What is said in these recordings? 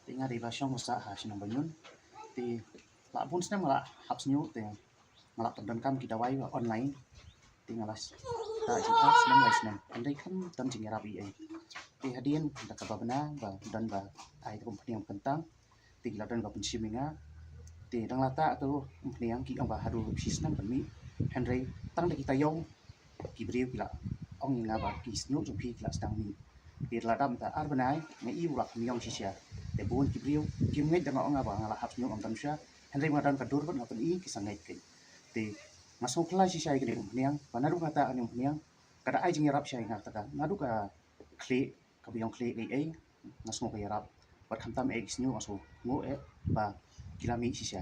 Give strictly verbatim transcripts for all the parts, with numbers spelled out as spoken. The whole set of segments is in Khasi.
Te nga dei ba shong ba sah ha shnong Banyun. Te la bun snem nga la hap shñiuh te nga la pyndonkam ki dawai online. Te nga la sah jingpang snem lai snem. Hynrei khlem don jingïarap ei ei. Te hadien da kaba bna ba don ba ai te kum pynïang kyntang. Te ki la don ba pynshim ïa nga. Te dang la tah tu pynïang ki ong ba haduh shi snem pynmih. Hynrei tang da ki taïew ki briew ki la ong ïa nga ba ki shñiuh jong phi ki la sdang mih. Te la dap mynta ar bnai nga i u la kham ïong shisha. Te bun ki briew kim ngeit da nga ong nga ba nga la hap shñiuh ngam don shisha. Hynrei nga don ka dur bad nga pyni ki sa ngeit kein. Te nga sngewkhlaiñ shisha ïa kane ka umphniang ba naduh kata kane ka umphniang ka da ai jingïarap shisha ïa nga kata naduh ka khlieh kaba ïong khlieh ei ei nga sngew ka ïarap. Bad khamtam eh ki shñiuh nga sngew nguh eh ba ki la mih shisha.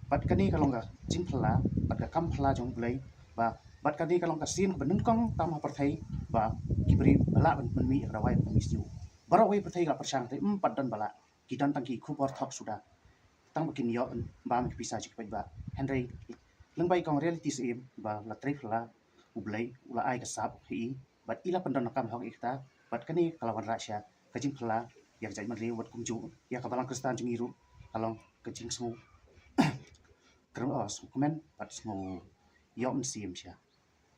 Bad kane ka long ka jingphylla bad ka kam phylla jong U Blei ba bad kane ka long ka sien kaba nyngkong tam ha pyrthei ba ki briew ba lah ban pynmih ïa ka dawai ban mih shñiuh. Baroh kawei pyrthei ka la pyrshang te ym pat don ba lah ki don tang ki khubor thok suda. Tang ba kin ïoh bam ki pisa jong ki paidbah. Hynrei lyngba i kong Reality Syiem ba la trei phylla U Blei u la ai ka sap ha i bad i la pyndonkam hok ïa kata bad kane ka la wanrah sha ka jingphylla ïa ka jaitbynriew bad kumjuh ïa ka balang Khristan jong ngi ruh ka long ka jingsngew kyrmen, oh, sngewkmen bad sngew ïoh mynsiem sha.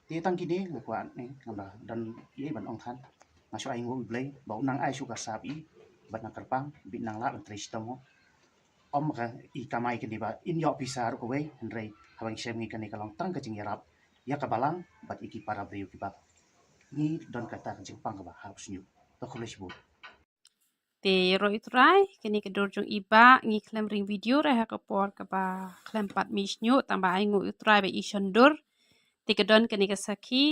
Te tang kine nga kwah ne ngam da don ei ei ban ong than. Nga shu ai nguh U Blei ba u nang ai shuh ka sap i bad nga kyrpang ba in nang lah ban trei shitom. Ym ka i kamai kane ba in ïoh pisa ruh kawei hynrei haba ngi shem ngi kane ka long tang ka jingïarap ïa ka balang bad ïa ki para briew kiba ngi don kata ka jingpang kaba hap shñiuh. To khublei shibun. Te ïaroh ïa U Trai, kane ka dur jong i bah ngi khlem ring video re ha ka por kaba khlem pat mih shñiuh tang ba ai nguh ïa U Trai ba i shon dur. Te ka don kane ka sakhi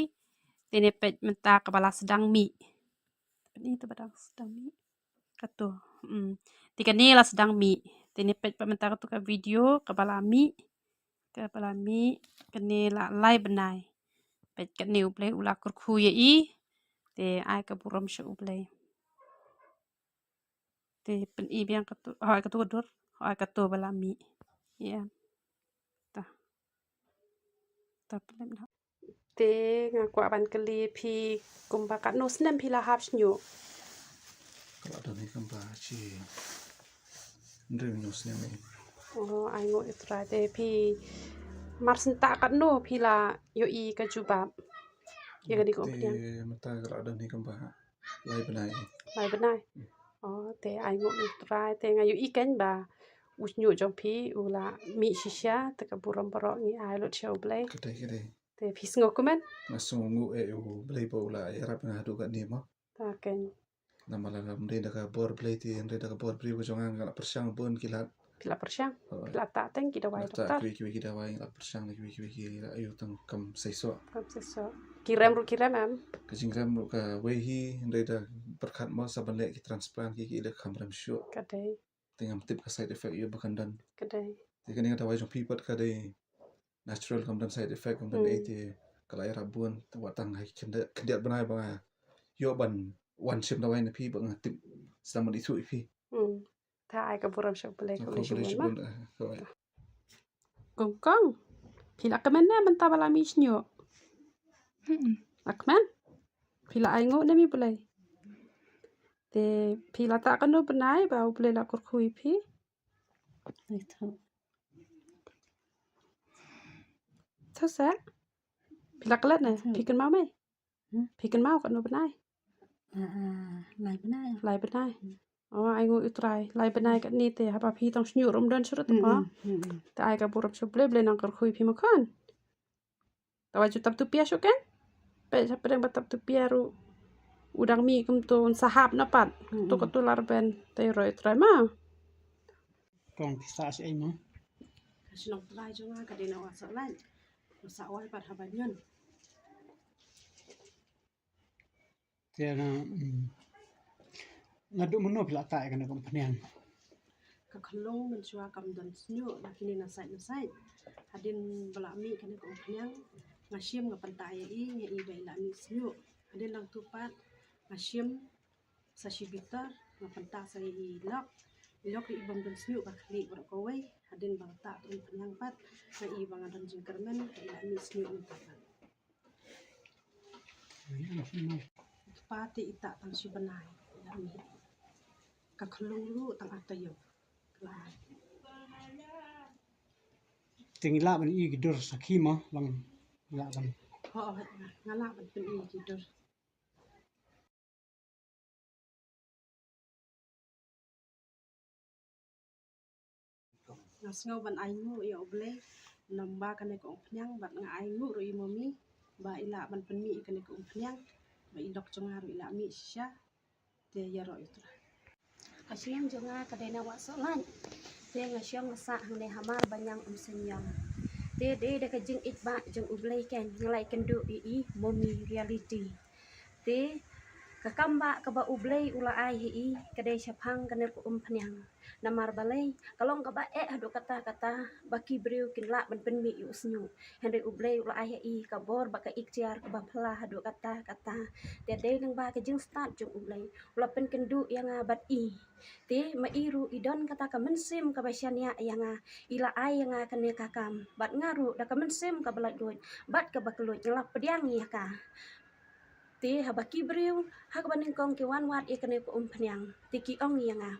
te ne peit mynta kaba la sdang mih. Peit ïa katu ba dang sdang mih. Katu. Hmm. Te kane la sdang mih. Te ne peit pat mynta katu ka video kaba la mih. Kaba la mih kane la lai bnai. Peit kane U Blei u la kyrkhu ïa i. Te ai ka burom sha U Blei. Te pyni biang katu, hooid katu ka dur, hooid katu ba la mih. Ïa. Ta. Ta pynlem noh. Te nga kwah ban kylli phi kumba katno snem phi la hap shñiuh? Ka la don hi kumba shi hynriew hynñiew snem hi. Oh, ai nguh ïa U Trai. Te phi mar senta katno phi la ïohi ka jubab ïa kane ka umphniang? Te mynta ka la don hi kumba lai bnai. Lai bnai. Hmm. Oh, te ai nguh ïa U Trai, te nga ïohi kein ba u shñiuh jong phi u la mih shisha, te ka burom baroh ngi ai lut sha U Blei. Ka dei, ka dei. Te phi sngew kumne? Nga sngew nguh eh ïa U Blei ba u la ïarap ïa nga haduh katne mo. Ta kein. Namar lada ym dei da ka bor Blei te hynrei da ka bor briew ka jong nga nga la pyrshang bun ki lad. Phi la pyrshang? Hooid. Phi la tah tang ki dawai doktor? Kiwei kiwei ki dawai nga la pyrshang, kiwei kiwei ki la ïoh tang kam seisoh. Kam seisoh. Ki rem ruh ki rem em? Ka jingrem ruh kawei hi, hynrei da pyrkhat mo sa ban leh ki transplant ki ki leh kam rem shuh. Ka dei. Te ngam tip ka side effect ïa ba kan don. Ka dei. Te kane ka dawai jong phi pat ka dei natural, kam don side effect, kam don ei te ka la ïarap bun, te wat tang ha ki khyndiat, khyndiat bnai ba nga ïoh ban wan shim dawai na phi ba nga tip sdang ban ithuh ïa phi. Hmm. Ta ai ka burom sha U Blei, khublei shibun ma. Kong kong. Phi la kmen ne mynta ba la mih shñiuh? Hmm. La kmen? Phi la ai nguh ne em ïa U Blei? Te phi la tah katno bnai ba U Blei la kyrkhu ïa phi? Tha sa. Phi la klet ne? Phi kynmaw mai? Hmm? Phi kynmaw katno bnai? Ah, ah, lai bnai. Lai bnai. Hmm. Oh, ai nguh ïa U Trai. Lai bnai katne te haba phi tang shñiuh ruh ym don shuh ruh te mo. Hmm, hmm, hmm. Te ai ka burom sha U Blei, Blei nang kyrkhu ïa phi mo khun. Te wat ju tap tu pia shuh kein. Peit hapdeng ba tap tu pia ruh u dang mih kumto, un sa hap na pat. Hmm, hmm. Tu katu la rben, te ïaroh ïa U Trai ma. Kong phi sah shaei mo? Ka shnong trai jong nga ka dei na Wah Sohlait. Wah Sohlait pat ha Banyun. Te na, mm, naduh mynno phi la tah ïa kane ka umphniang? Ka khyllung mynshuwa kam don shñiuh, la kine na sait na sait. Hadien ba la mih kane ka umphniang nga shim nga pyntah ïa i, nga i ba i la mih shñiuh. Hadien nangtu pat nga shim sa shi bitar, nga pyntah sa ïa i lok. I lok ïa i bym don shñiuh ka khlieh baroh kawei. Hadien ba nga tah tu umphniang pat nga i ba nga don jingkyrmen, ka i la mih shñiuh mynta pat. Kpa te i tah tang shi bnai i la mih. Ka khlung ruh tang ar taïew. Te ngi lah ban ïoh ki dur sakhi mo, long lah ban. Ho, nga lah ban pynïoh ki dur. Nga sngew ban ainguh ïa U Blei namar kane ka umphniang, bad nga ainguh ruh ïa i mummy ba i lah ban pynmih ïa kane ka umphniang, ba i lok jong nga ruh i lah mih shisha. Te ïaroh ïa u Trai. Ka shnong jong nga ka dei na Wahsohlait. Te nga shong nga sah hangne hamar Baniang Umsynïong. Te dei da ka jingïeit ba jong U Blei kein nga la ïakynduh ïa i mummy Reality. Te ka kam ba kaba U Blei u la ai ha i ka dei shaphang kane ka umphniang. Namar balei, ka long kaba eh haduh katta katta ba ki briew kin lah ban pynmih ïa u shñiuh. Hynrei U Blei u la ai ha i ka bor bad ka iktiar kaba phylla haduh katta katta. Te dei lyngba ka jingstad jong U Blei u la pynkynduh ïa nga bad i. Te ma i ruh i don kata ka mynsiem kaba shaniah ïa nga, i la ai ïa nga kane ka kam, bad nga ruh da ka mynsiem kaba laitluid bad kaba kylluid nga la pdiang ïa ka. Te haba ki briew ha kaba nyngkong ki wan wad ïa kane ka umphniang, te ki ong ïa nga,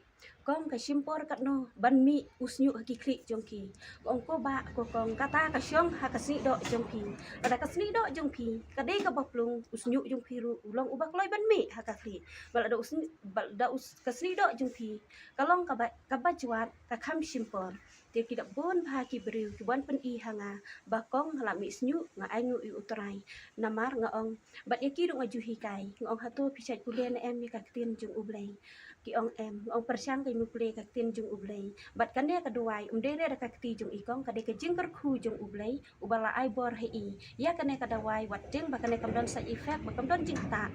kong, ka shim por katno ban mih u shñiuh ha ki khlieh jong ki. Nga ong, ko bah, ko kong, kata ka shong ha ka snieh doh jong phi. Lada ka snieh doh jong phi ka dei kaba plung, u shñiuh jong phi ruh u long uba kloi ban mih ha ka khlieh. Bad lada u shñiuh, bad lada u s-, ka snieh doh jong phi ka long kaba, kaba jwat, ka kham shim por. Te ki la bun bha ki briew ki wan pyni ha nga ba kong, nga la mih shñiuh, nga ainguh ïa u Trai. Namar nga ong, bad ïa ki ruh nga ju hikai, nga ong, hato phi shait pule ne em ïa ka ktien jong U Blei? Ki ong em. Nga ong, pyrshang keiñ me pule ka ktien jong U Blei. Bad kane ka dawai ym dei re da ka kti jong i kong, ka dei ka jingkyrkhu jong U Blei uba la ai bor ha i. Ïa kane ka dawai, wat tieng ba kane kam don side effect, ba kam don jingktah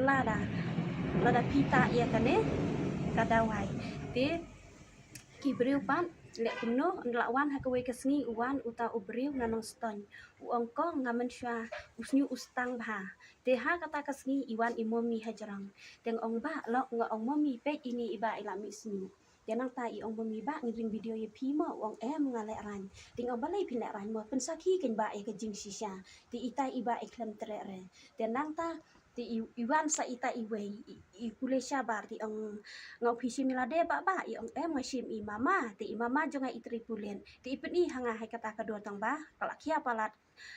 lada, lada phi tah ïa kane ka dawai. Te ki briew pat, leh kumno, ynda la wan ha kawei ka sngi u wan uta u briew na Nongstoiñ. U ong, kong, nga mynshuwa u shñiuh u stang bha. Te ha kata ka sngi i wan i mummy hajrong. Te nga ong, bah, lok, nga ong, mummy, peit ine i bah i la mih shñiuh. Te nangta i ong, mummy, bah, ngin ring video ïa phi mo? U ong, em, nga lehraiñ. Te nga ong, balei phin lehraiñ mo? Pynsakhi keiñ bah ïa ka jingshisha. Te ita i bah i khlem treh re. Te nangta te i, i wan sa ita iwei, i, i pule shabar, te i ong, nga ong, phi shim i lade bah, bah? I ong, em, nga shim i mama. Te i mama jong nga i trei pulit. Te i pyni ha nga ha kata ka dur tang ba ka la khia palat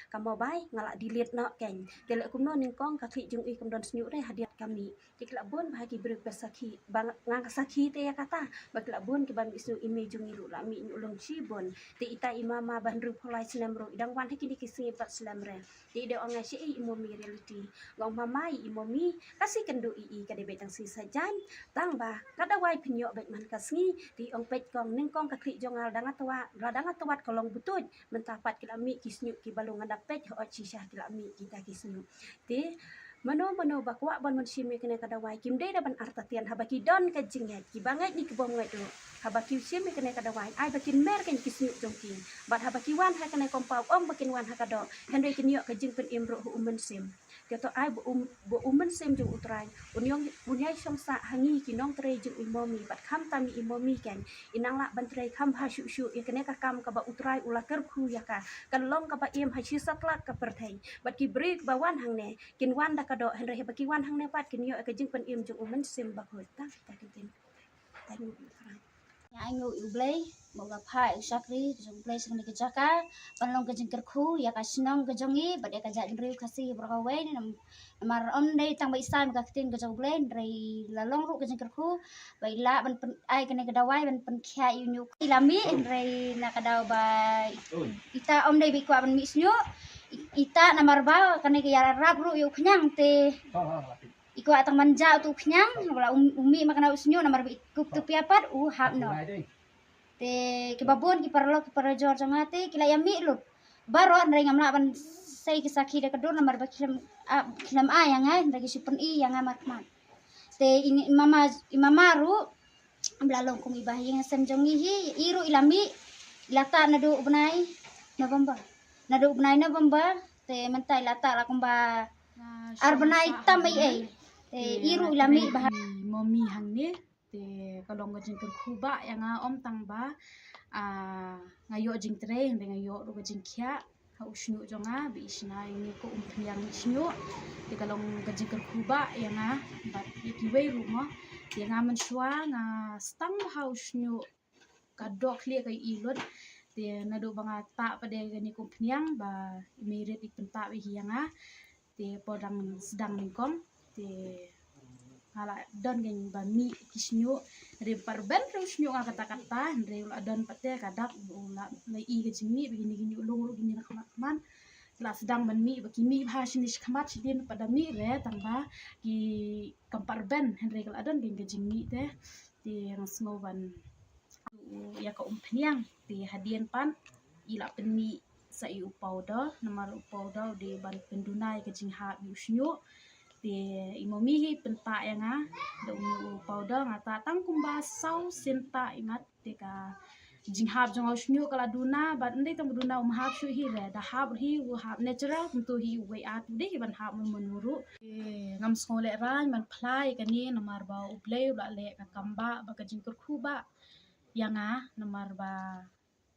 ka mobile, nga la delete noh keiñ. Te leh kumno, nyngkong ka khlieh jong i kam don shñiuh re hadien ka mih. Te ki la bun bha ki briew ba sakhi, ba nga, nga sakhi te ïa kata, ba ki la bun kiba mih shñiuh, i mei jong i ruh la mih ñiuh lung shibun. Te ita i mama ba hynriewphew lai snem ruh i dang wan ha kine ki sngi bad slem re. Te i dei ong, nga shaei i mummy Reality? Nga ong, mama, i mummy, ka sngi kynduh i, i ka dei beit tang sngi Saitjaiñ. Tang ba ka dawai phin ïoh beit man ka sngi. Te i ong, peit kong, nyngkong ka khlieh jong nga la dang ïa tawat, la dang ïa tawat ka long butuit. Mynta pat ki la mih ki shñiuh kiba lung, nga da peit hooid shisha ki la mih kita ki shñiuh. Te mano mano ba kwah ban wan shim ïa kane ka dawai, kim dei da ban artatien. Haba ki don ka jingngeit, kiba ngeit ne kibym ngeit ruh, haba ki shim ïa kane ka dawai, ai ba kin mer keiñ ki shñiuh jong ki. Bad haba ki wan ha kane ka compound, ym ba kin wan ha ka doh, hynrei kin ïoh ka jingpynim ruh ha u Mynsiem. Te to ai ba u, ba u Mynsiem jong u Trai un ïong, un ïai shong sah ha ngi ki nongtrei jong i mummy, bad khamtam i mummy keiñ, i nang lah ban trei kham bha shuh shuh ïa kane ka kam kaba u Trai u la kyrkhu ïa ka. Kan long kaba im ha shi satlak ka pyrthei. Bad ki briew ba wan hangne kin wan da ka doh, hynrei haba ki wan hangne pat kin ïoh ïa ka jingpynim jong u Mynsiem Bakhuid. Tang, tang, tang, tang. Tang. Nga ainguh ïa u Blei ba u la phah ïa u shakri jong u Blei sha kane ka jaka ban long ka jingkyrkhu ïa ka shnong ka jong ngi bad ïa ka jaitbynriew Khasi baroh kawei. Nam-, namar ym dei tang ba i sam ka ktien ka jong u Blei, hynrei la long ruh ka jingkyrkhu ba i lah ban pyn-, ai kane ka dawai ban pynkhiah ïa u ñiuh. I la mih, hynrei na ka daw ba ita ym dei ba i kwah ban mih shñiuh. I-, ita namar ba kane ka ïarap ruh ïa u khñiang te i kwah tang ban jah utu u khñiang, u la um, u mih ma kane u shñiuh, namar ba i kup tu pia pat u hap noh. Te kiba bun ki paralok ki parajor jong nga te ki la ïa mih lut baroh, hynrei ngam lah ban sei ki sakhi da ka dur namar ba ki khlem, ah, khlem ai ïa nga, hynrei ki shu pyni ïa nga markhmat. Te i mama, i mama ruh ba la long kum iba ha ïing ha sem jong ngi hi, i ruh i la mih, i la tah naduh u bnai November. Naduh u bnai November te mynta i la tah la kumba ar bnai tam ei ei. Te i ruh i la mih bha. Mummy hangne. Te ka long ka jingkyrkhu ba ïa nga, ym tang ba, ah, nga ïoh jingtrei, hynrei nga ïoh ruh ka jingkhiah ha u shñiuh jong nga ba i shna ïa ngi ka umphniang shñiuh. Te ka long ka jingkyrkhu ba ïa nga bad ïa kiwei ruh mo. Te nga mynshuwa nga sdang bha u shñiuh, ka doh khlieh ka i lut. Te naduh ba nga tah pat de kane ka umphniang ba i Meirit i pyntah bha hi ïa nga. Te por dang sdang nyngkong te nga la don kein ba mih ki shñiuh. Hynrei pyrben ruh u shñiuh nga katta katta, hynrei u la don pat te ka dak, u la, la i ka jingmih ba kine ki ñiuh lung ruh kine na khmat khmat. La sdang ban mih ba ki mih bha shane shakhmat, shadien pat da mih re tang ba ki kam pyrben, hynrei ka la don kein ka jingmih te. Te nga sngew ban ïa ka umphniang, te hadien pat i la pynmih sa i u powder, namar u powder u dei ban pynduna ïa ka jinghap ïa u shñiuh. Te i mami hi pyntah ïa nga da une u powder, nga tah tang kumba saw sien tah i mat, te ka jinghap jong u shñiuh ka la duna, bad ym dei tang ba duna um hap shuh hi re, da hap hi u hap natural, kumto hi uwei at u dei hi ban hap mon mon ruh. Te ngam sngew lehraiñ ban phla ïa kane namar ba U Blei u la leh ka kam ba, ba ka jingkyrkhu ba ïa nga, namar ba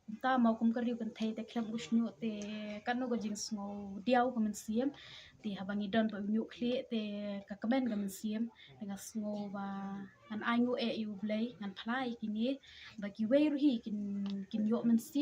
kumta mo kum ka riew kynthei te khlem u shñiuh te katno ka jingsngew diaw ka mynsiem. Te haba ngi don pat u ñiuh khlieh te ka kmen ka mynsiem. Te nga sngew ba ngan ai nguh eh ïa U Blei, ngan phla ïa kine ba kiwei ruh hi kin, kin ïoh mynsiem.